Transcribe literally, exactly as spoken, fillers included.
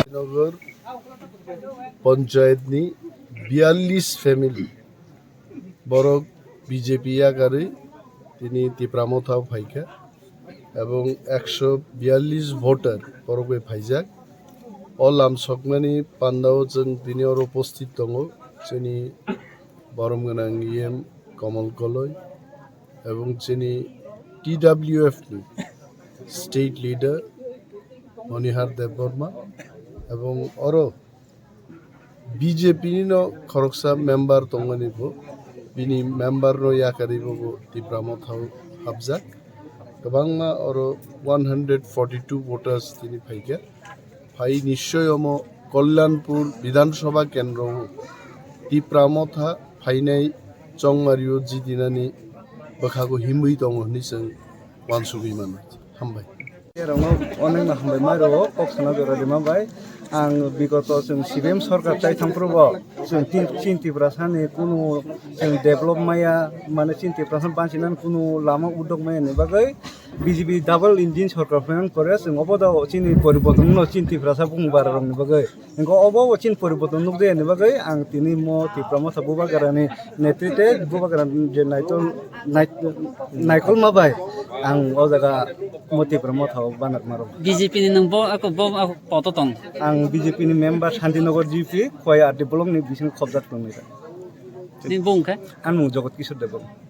Nagar Panchayat ni biyallis family borok B J P yakarwi tini Tipra Motha o phaikha, ebong ekso biyallis voter borok bai phaijak. O lam sokmani pandao chwng tini oro upasthit tongo chini borom gwnang E M Kamal Koloi, ebong chini T W F ni state leader Manihar Debbarma, ebong oro B J P ni no khoroksa member tongmani bo, bini member no yakarwi bo, bo Tipra Motha o hapjak. Kwbangma oro one hundred forty-two voters tini phaikha. Phai nischoi omo Kalyanpur Bidhan Sabha kendro o Tipra Motha phainai chongmario jidinani bwkhago himwi tongo hwnwi chwng uansugwi mano. Hambai. Erongno onekno hambai mairo kok sana jora rima bai. Ang bigoto chwng C P M sorkar chai thangphuru bo chwng tin, chin Tiprasani kunu chwng develop maya, mane chin Tiprasani banchinan kunu lama udok maya ni bagwi B J P double engine sorkar phaiman pore chwng obo da chini poriborton no chin Tiprasa bung bara rokni bagwi. Hingke obo bo chini poriborton nukjakya ni bagwi ang tini mo Tipra Motha Bubagrani netrite Bubagrani je naitol, nait-, naikolma bai ang o jaga mo Tipra Motha o banatma rok. B J P ni nwng bo ako bo ako poto tong. Ang B J P ni member Shantinagar G P, Khowai R D block ni bisingo khobjak tongwi. Ni bung khe? Ang nwng Jogot Kishore Debbarma.